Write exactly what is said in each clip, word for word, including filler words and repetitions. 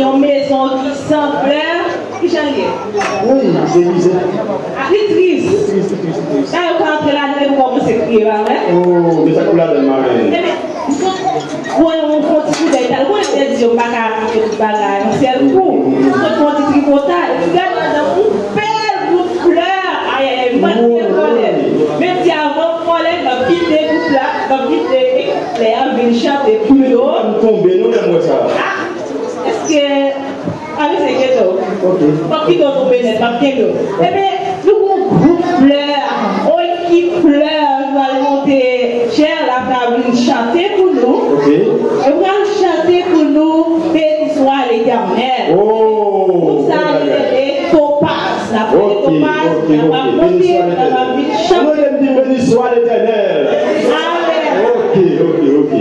Yon mezon ki san flè, ki jan l ye? Wi, se mizè. Ah, li tris. Li tris, li tris, li tris. Sa yo ka antre ladan epi kòmanse kriye, pa vre? Oh, men sa k pou ladan, marenn? Ebyen, m sot pran yon, yon ti koudèy, tal konnen te di yo m pa ka rakonte tout bagay yon sèl kou. M sot pran yon ti tripotay, m gade ladan yon bèl gwoup flè. Ayayay, m pral kite vòlè. Men m di avan m vòlè, m ap kite gwoup la, m ap kite flè a vin chante pou yo. M tonbe, non, lè m wè sa. Ah, èske A, misye geto. Ok. M ap kite w tonbe nèt, m ap kenbe w. Ebyen, nou gon gwoup flè, oy ki flè, nou al monte chè la, pral vin chante pou nou. Ok. E pral chante pou nou, Béni soit l'Éternel. Oh, gwoup sa a li rele Topaz. N ap rele Topaz, n ap monte, n ap vin chante. Mwen menm di Béni soit l'Éternel. Amen. Ok, ok, ok.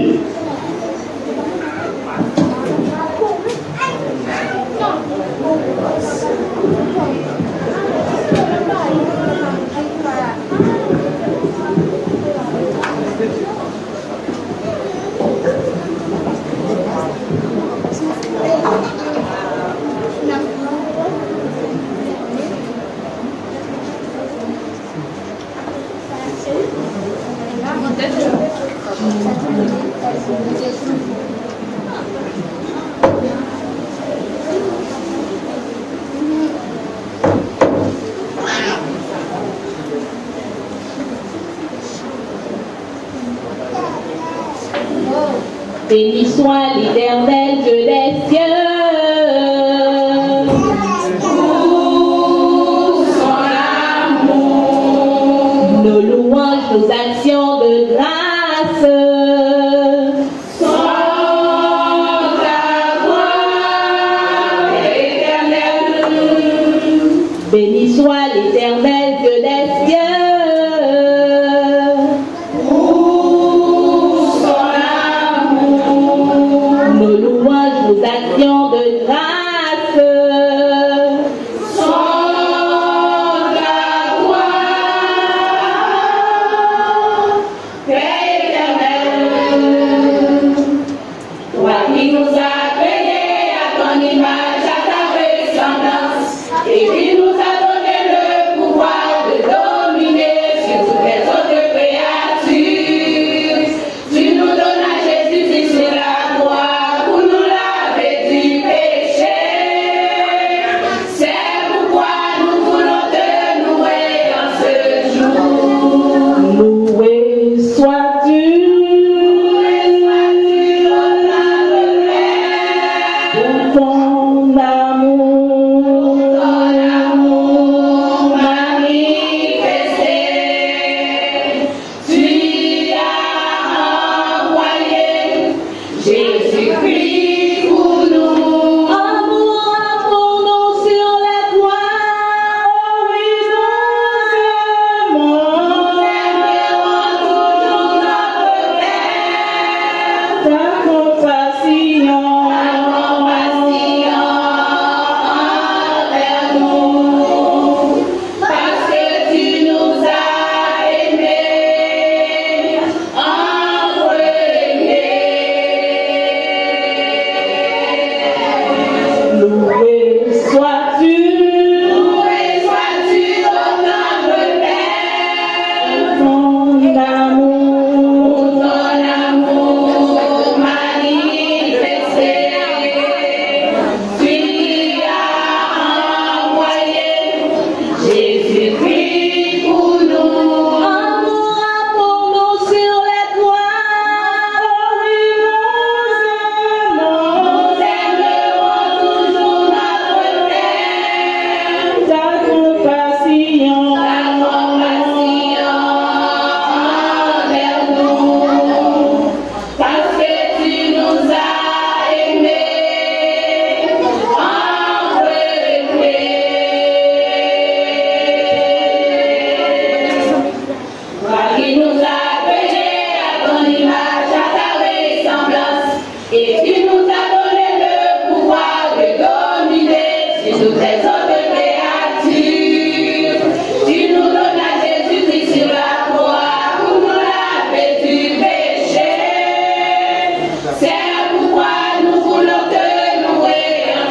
Béni soit l'Éternel, Dieu des cieux, pour son amour. Nos louanges, nos actions de grâce sont à toi, Éternel. Béni soit l'Éternel, Dieu des cieux. Pour son amour. Nos louanges, nos actions de grâce sont à toi, Père éternel. Toi qui nous as créés à ton image, à ta ressemblance, et qui nous as donné le pouvoir de dominer sur toutes les autres créatures. Tu nous donnes à Jésus-Christ sur la croix pour nous laver du péché. C'est pourquoi nous voulons te louer en ce jour. Loué sois-tu, loué sois-tu, ô notre Père, pour ton amour, pour ton amour manifesté. Tu as envoyé Jésus-Christ pour nous. En mourant pour nous sur la croix, oh oui, nous aimons. Nous aimerons toujours notre Père. Ta compassion, ta compassion envers nous. Parce que tu nous as aimés en premier. Loué sois-tu. Loué sois-tu, ô notre Père. Ton amour. Ton amour manifesté. Tu as envoyé Jésus-Christ pour nous. En mourant pour nous sur la croix. Oh oui, nous aimons. Nous aimerons toujours notre Père. Ta compassion, ta compassion envers nous. Parce que tu nous as aimés en premier. Toi qui nous as créés à ton image, à ta ressemblance, et tu nous as donné le pouvoir de dominer sur toutes les autres créatures. Tu nous donnes à Jésus-Christ sur la croix pour nous laver du péché. C'est pourquoi nous voulons te louer en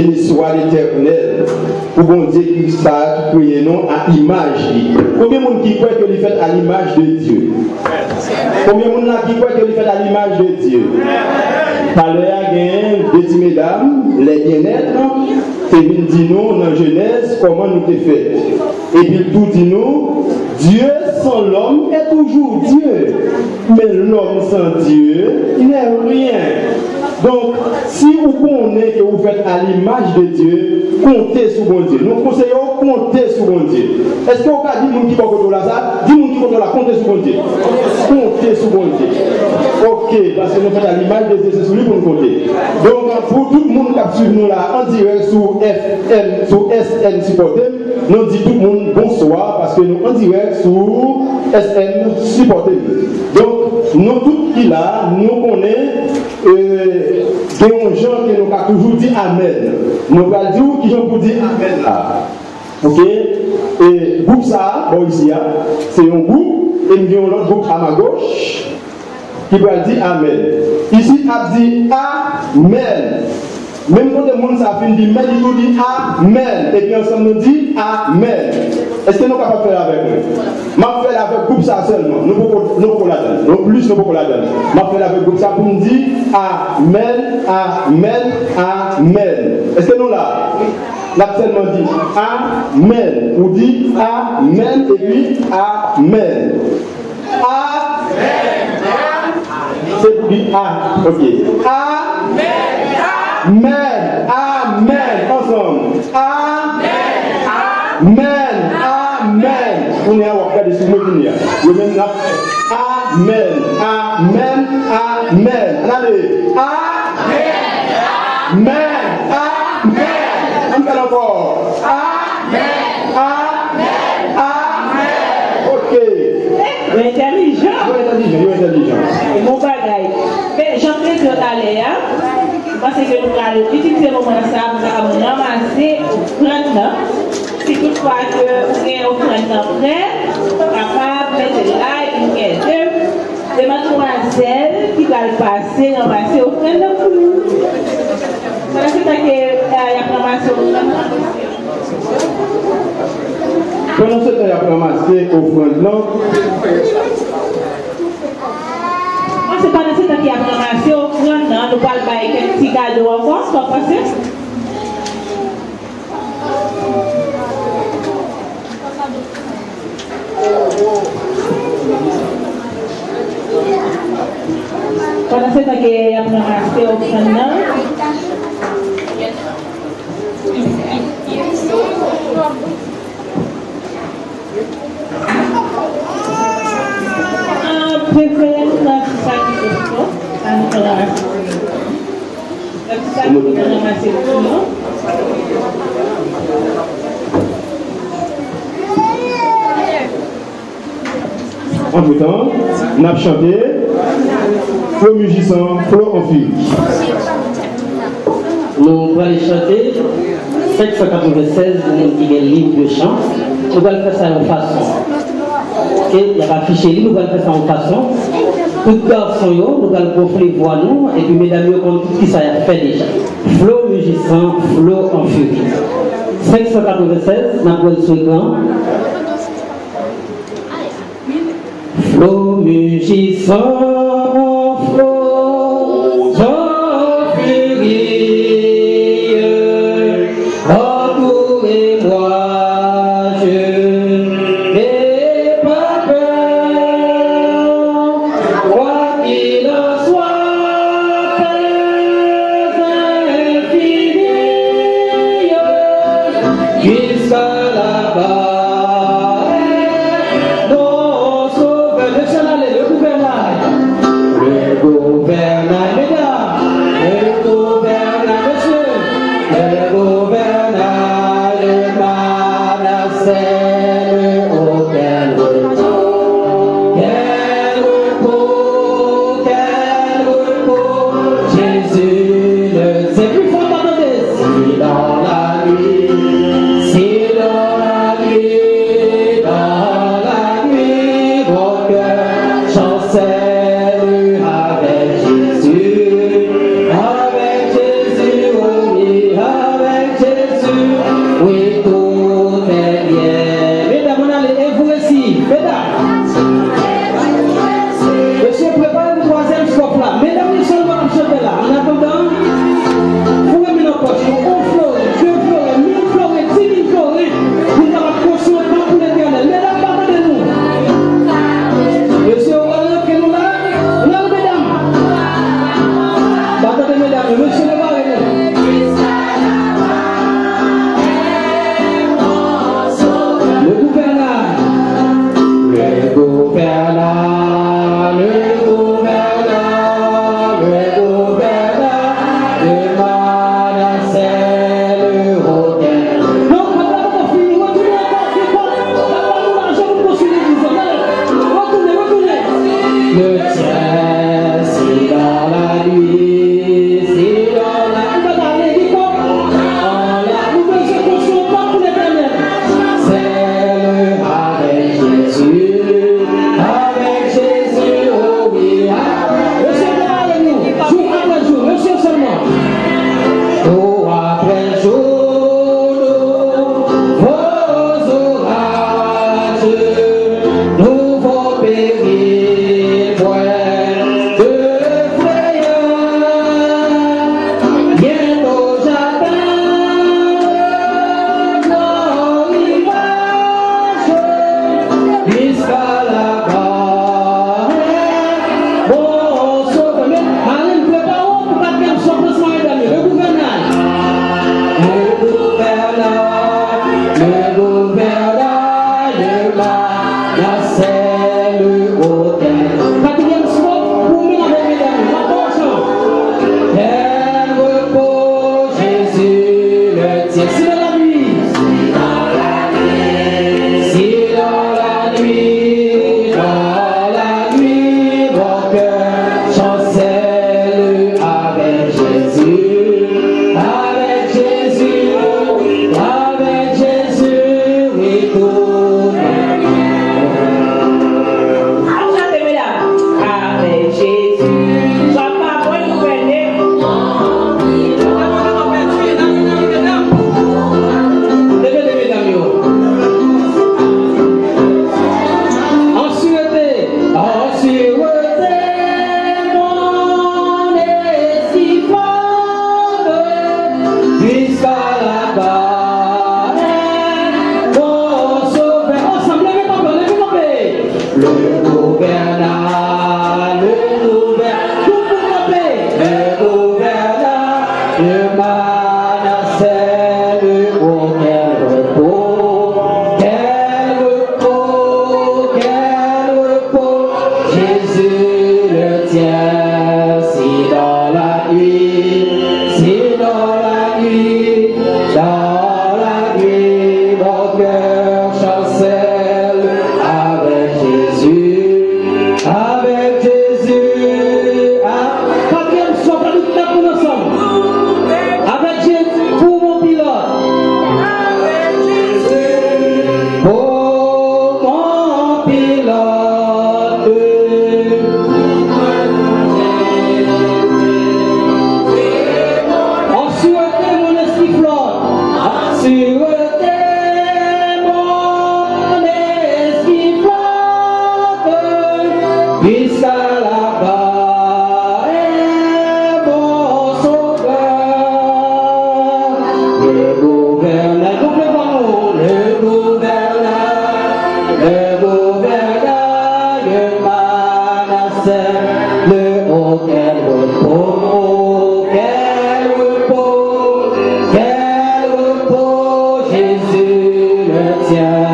Béni soit l'Éternel, pou Bondye ki sa ki kreye nou a imaj li. Konbyen moun ki kwè ke li fèt a l'image de Dieu? Konbyen moun la ki kwè ke li fèt a l'image de Dieu? Talè a gen de ti medam, les bien-être, te vin di nou nan Jenèz kòman nou te fèt. Epi l tou di nou, Dieu sans l'homme est toujours Dieu, mais l'homme sans Dieu n'est rien. Donk, si ou konnen ke ou fèt a l'image de Dieu, konte sou Bondye. Nou konseye w konte sou Bondye. Èske ou ka di moun ki bò kote w la sa? Di moun ki kote w la, konte sou Bondye. Konte sou Bondye. Ok, paske nou fèt a l'image de Dieu, se sou li pou nou konte. Donk, pou tout moun k ap swiv nou la an dirèk sou F M, sou S N Sipòte m, nou di tout moun bonswa, paske nou an dirèk sou S N Sipòte m. Donk, nou tout ki la, nou konnen, e, gen yon jan ke nou ka toujou di amèn. Nou pral di w ki jan pou di amèn la. Ok? E gwoup sa a, bò isi a, se yon gwoup, e m gen yon lòt gwoup a ma goch, ki pral di amèn. Isit ap di amèn. Menm kote moun sa a fin di mèn, li tou di amèn. Epi ansanm nou di amèn. Èske nou kapab fè l avèk mwen? M ap fè l avèk gwoup sa a sèlman. Nou poko, nou poko ladan l. Non plis, nou poko ladan l. M ap fè l avèk gwoup sa a pou m di amèn, amèn, amèn. Èske nou la? N ap sèlman di amèn. Ou di amèn epi amèn. Amèn. Se pou di a. Ok. Amèn. Amèn. Ansanm. Amèn. Amèn. Kounye a, w ap gade sou mwen kounye a. Yo menm n ap fè amèn. Amèn. Amèn. Ann ale. Amèn. Amèn. Amèn. Ann fè l ankò. Amèn. Amèn. Amèn. Ok. Yo entèlijan. Yo entèlijan, yo entèlijan. E bon bagay. Men, jan m te di w talè a, m panse ke nou pral itilize moman sa a pou nou kapab ranmase ofrann nan. Si toutfwa ke ou gen ofrann nan prè, ou kapab mete l la epi nou gen de, de madmwazèl ki pral pase ranmase ofrann nan pou nou. Pandan se tan ke, eh, y ap ranmase ofrann nan, Pandan se tan y ap ranmase ofrann nan. Mwen se pandan se tan ke y ap ranmase ofrann nan, nou pral bay kèk ti kado ankò, sa w panse? Pandan se tan ke y ap ranmase ofrann nan. Ah, prefere nou nan ti sa ki sou fò, sa nou pral ranmase. Nan ti sa ki pral ranmase pou nou. Antretan, n ap chante Flo Mijisan, Flo an Firi. Nou pral chante senk san katreven sèz pou moun ki gen liv de chan. Nou pral fè sa yon fason. Oke, y ap afiche li, nou pral fè sa yon fason. Tout gason yo, nou pral gonfle vwa nou, epi medam yo konn tout kisa y ap fè deja. Flo Mijisan, Flo an Firi. Senk san katreven sèz, n ap wè l sou ekran. Flo Mijisan, Flo an Firi, antoure mwa, je n'ai pas peur. Quoi qu'il en soit, très infini, jusqu'à là-bas. Non, sauveur, le ciel, allez, le gouvernail. Le gouvernail, mesdames, le gouvernail, messieurs, le gouvernail, le Manassé, le haut, quel repos, quel repos, quel repos, Jésus le, c'est plus fort, attendez. Si dans la nuit, si dans Si dans la nuit, si dans la nuit, dans la nuit, mon cœur chancelle avec Jésus, avec Jésus, avec Jésus, oui, tout est bien. Alon chante, medam. Avec Jésus. Sa pa bon, nou fè de. Leve de medam yo. En sûreté, en sûreté, mon esprit flotte jusqu'à la barre. Mon sauveur, ansanm, leve kanpe, leve kanpe. Le gouverneur, le gouverneur, tout moun kanpe. Le gouverneur de Manassé, le haut, quel repos, quel repos, quel repos. Jésus le tient, si dans la nuit, si dans la nuit, dans la nuit, mon cœur chancelle avec Jésus, avec Jésus. Ah, quatrième son, pas tout le monde ensemble. Avec Jésus pour mon pilote. Avec Jésus pour mon pilote. En sûreté, mon esprit flotte. En sûreté, mon esprit flotte. Jusqu'à la barre, mon sauveur. Le gouverneur, leve vwa nou, le gouverneur, le gouverneur de Manassé, le haut, quel repos, quel repos, quel repos, Jésus le tient.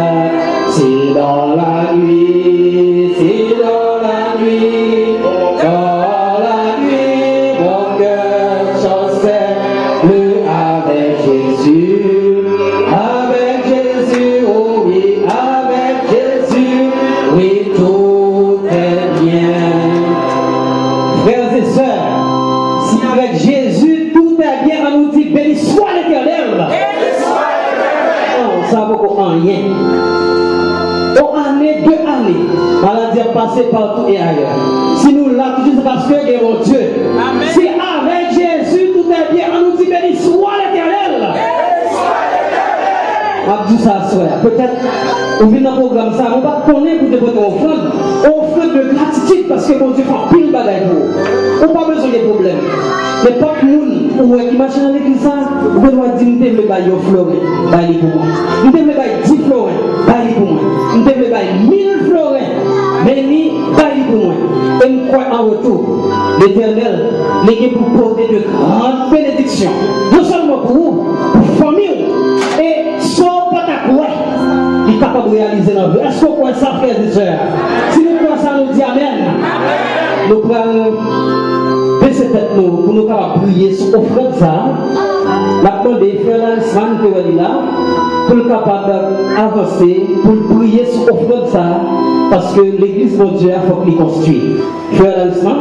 Si dans la nuit, si dans la nuit, dans la nuit, mon cœur chancelle avec Jésus, avec Jésus, oh oui, avec Jésus, oui, tout est bien. Frères et sœurs, si avec Jésus tout est bien, ann nou di, béni soit l'Éternel. Oh, sa poko anyen. On ane, de ane, maladi ap pase partout et ailleurs. Si nou la toujou, se paske gen Bondye. Amèn. Si avec Jésus tout est bien, ann nou di, béni soit l'Éternel. M ap di sa aswè a. Petèt ou vin nan pwogram sa, ou pa t konnen pou te pote yon ofrann, yon ofrann de gratitid, paske Bondye fè anpil bagay pou ou. Ou pa bezwen gen pwoblèm. Nenpòt moun ou wè ki mache nan legliz sa, ou gen dwa di, "M te vle bay yon floren, bay li pou mwen. M te vle bay dis floren, bay li pou mwen. M te vle bay mil floren, men li, bay li pou mwen." E m kwè an retou, Letènèl, li gen pou pote de grann benediksyon, non sèlman pou ou, pou fanmi w, e sa w pa ta kwè, li kapab reyalize nan vi w. Èske w kwè sa, frè e sè? Si nou kwè sa, nou di amèn. Nou pral bese tèt nou pou nou kapab priye sou ofrann sa a. N ap mande frè Larisma, nou te wè li la, pou l kapab avanse, pou l priye sou ofrann sa a, paske legliz Bondye a fòk li konstwi. Frè Larisma.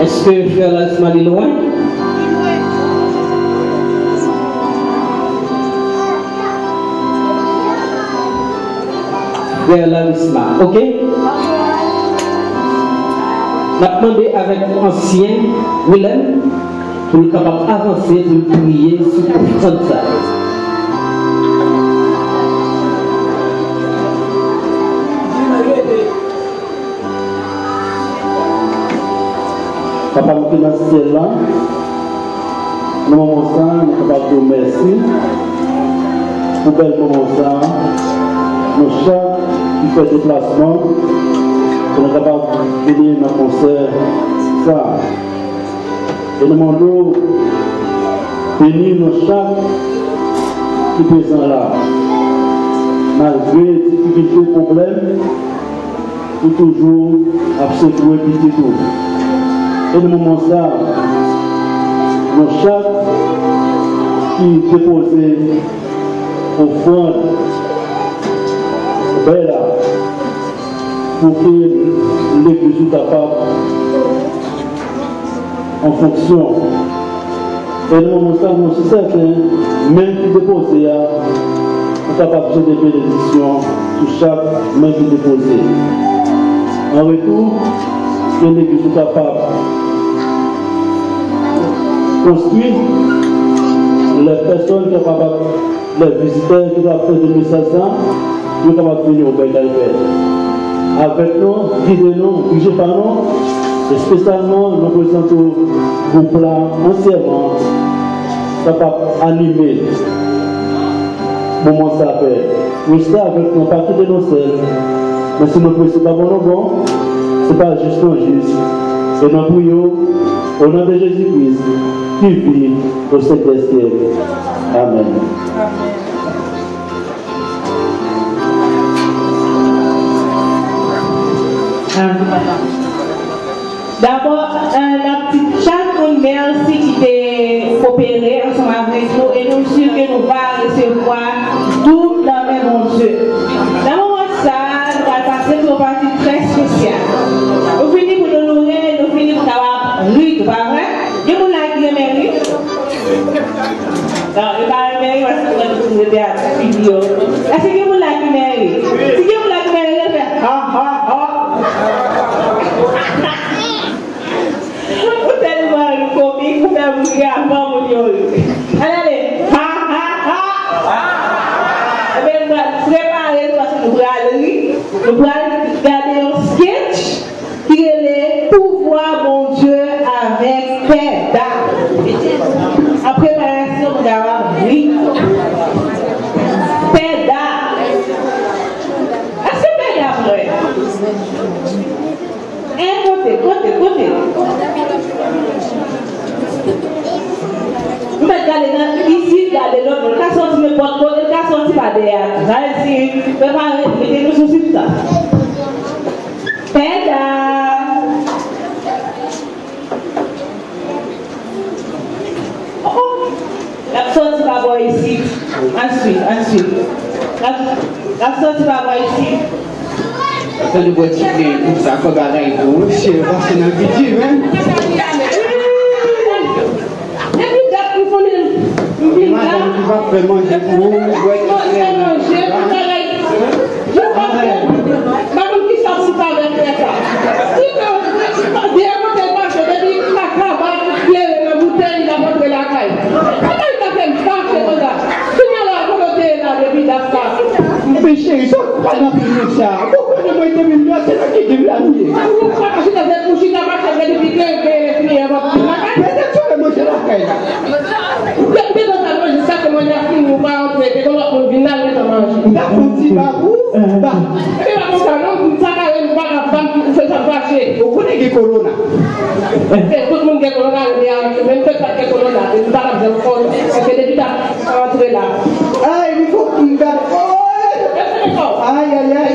Èske frè Larisma li lwen? Frè Larisma, oke? N ap mande avèk ansyen Wilèm pou l kapab avanse pou l priye sou ofrann sa a. Papa nou ki nan syèl la, nan moman sa a, nou kapab di w mèsi pou bèl moman sa a. Nou chak ki fè deplasman pou nou kapab vini nan konsè sa a. E nou mande w beni nou chak ki prezan la, malgre difikilte, pwoblèm. Ou toujou ap sekouye pitit ou. E nan moman sa, nou chak ki depoze ofrann bay la, pou ke legliz ou kapab an fonksyon. E nan moman sa, mwen si sèten, men ki depoze a, ou kapab jete benediksyon sou chak men ki depoze. An retou, ke legliz ou kapab konstwi, lè pèsòn ki kapab lè vizitè ki va tande mesaj sa, yo kapab vini obèy kay fè. Avèk nou, gide nou, dirije pa nou, espesyalman nou prezante gwoup la antyèman, kapab anime moman sa fè. Reste avèk nou, pa kite nou sèl. Men si nou prese pa bon nou bon, se pa jis nou jis. E nou priye w, o non de Jezi Kris, ki viv o syèk dè syèk. Amèn. Dabò, n ap di chak moun mèsi ki te kopere ansanm avèk nou e nou si ke nou va resevwa doub nan men Bondye. Nan moman sa, nou pral pase sou yon pati trè espesyal. Nou vini pou nou loure, nou vini pou kapab ri tou, pa vre? Gen moun la ki renmen ri? Non, yo pa renmen ri paske yo konn toujou rete ak figi yo. Èske gen moun la ki renmen ri? Si gen moun la ki renmen ri, yo fè ha, ha, ha. Ou tèlman ri komik, ou fè m ri avan moun yo ri. Ann ale, ha, ha, ha. Ebyen, nou pral prepare nou paske nou pral ri. Nou pral gade yon sketch ki rele Pouvwa Bondye avèk Pè Da. An preparasyon pou kapab ri. Pè Da. Èske Pè Da prè? Eh, kote, kote, kote? M mèt gade nan isit, gade lòt bò. L ka sòti nenpòt kote, l ka sòti pa dèyè a. Sa vle di, prepare, mete nou sou sip sa. Pè Da. Oh, oh. L ap sòti pa bò isit. Answit, answit. L ap, l ap sòti pa bò isit. Tande bwè ti plen pou sa, fò bagay bon, mesye, pase nan piti, men. Depi dat m konnen m vin la. Madanm ki pa fè manje pou ou, bwè ti plen. Manje, tout bagay. M pa konn kisa pou m fè avèk frè sa. Si ke, dèyè kote l pase, depi kaka ba klere nan boutèy, l ap antre lakay. Kòman l ta fè m fache konsa? Kounye a la, kote w te ye la depi dat sa? Men cheri, sa w pale anpil konsa? Ou konnen mwen depi m dwat, se nan ki viv la m ye. Ou pa ka chita tèt, ou chita mache depi klere, klere fini, w ap vin lakay? Petèt se lè manje lakay la. Depi lè sa manje sa ke mwen ap fini, ou pa antre, te gen lòt moun vin la, l gentan manje. M ta fè yon ti ba pou ou. Ba. E pa konsa non, m sa kare m pa ka, pa m fè sa m fache. Ou konnen gen kolona. E tout moun gen kolona, yo gen arete, menm fèt pa t gen kolona, men m pa t ap janm fè, paske depi ta antre la. Ay, li fò m gade. Ay, ay, ay.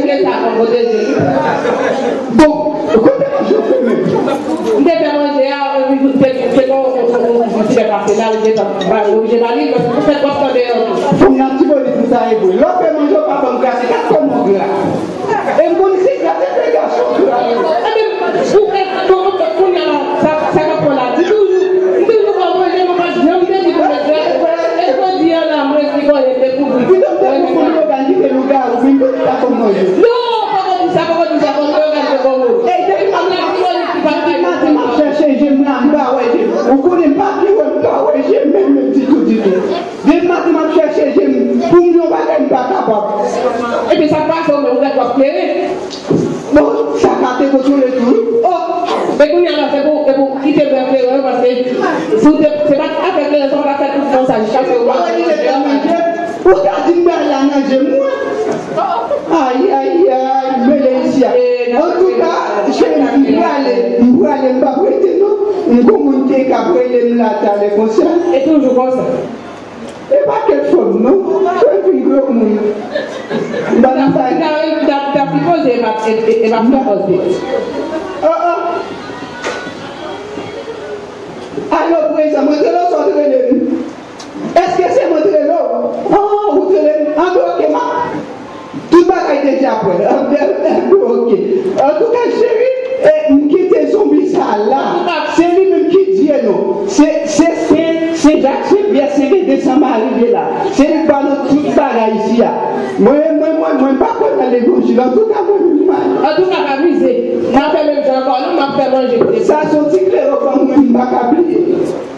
Bon, kote manje w fè menm? M te fè manje a, epi te, te bon, bon, bon, bon, ti bèk pase la, li te ba, oblije ba li, paske fèt w ap tande an tou. Fanm nan ti bò li pou sa e vre. Lè w fè manje, w pa ban m krasi, gad kòman w gra. E m konn si gra, se te gason gra. Ebyen, ou, e, bon, kounye a la, sa, sa k ap pran la, di toujou, m toujou ba w manje, nou pa janm te di pou mèt la. E jodi a la, mwen, si konnen m dekouvri. Pito m te pou konn lougawou, kite lougawou, vin pou sa kòm manje. Non, poko di sa, poko di sa, kòm lougawou, poko. Ey, depi m ap, depi maten m ap chèche je m la, m pa wè je m. Ou konnen m pa byen wè, m pa wè je m menm, menm ditou, ditou. Depi maten m ap chèche je m, pou m yon bagay m pa kapab. Epi sa k pase w menm, ou gad w ap klere. Bon, sa ka te kontwole tou, wi. Oh! Men kounye a la, se pou, se pou kite vè klere yo, paske si w te, se pa t avèk klere sa w ta fè tout tan sa, jiskaske w pa wè li rete nan manje. Ou ta di m bay la nan je m, mwen. Ay, ay, ay, mele isi a. Antouka, cheri, m prale, m prale, m p ap rete non. M gon moun ki ka rele m la talè konsa. E toujou konsa. E pa kèk fanm non. Mwen vin granmoun. M pa nan sa. Epa, e, e, epa fè pòz tèt. Oh, oh. Alo, prezan, mwen te rele w, sa w te rele m? Èske se mwen te rele w? Oh, ou te rele m? Anben, oke, m ap. Tout bagay deja prè. Anben, anben, oke. Antouka, cheri, e, m kite zonbi sa la. Se li menm ki di e non. Se, se, se, se Sen Jak, Sen Pyè, Sen Bende, San Mari de la. Se li k ba nou tout bagay isi a. Mwen, mwen, mwen, mwen pa kwè nan levanjil. Antouka, mwen menm, m pa. Antouka, pa mize. M ap fè menm jan ankò, non, m ap fè manje pou li. Sa se yon ti klewòk ban mwen, m pa ka bliye.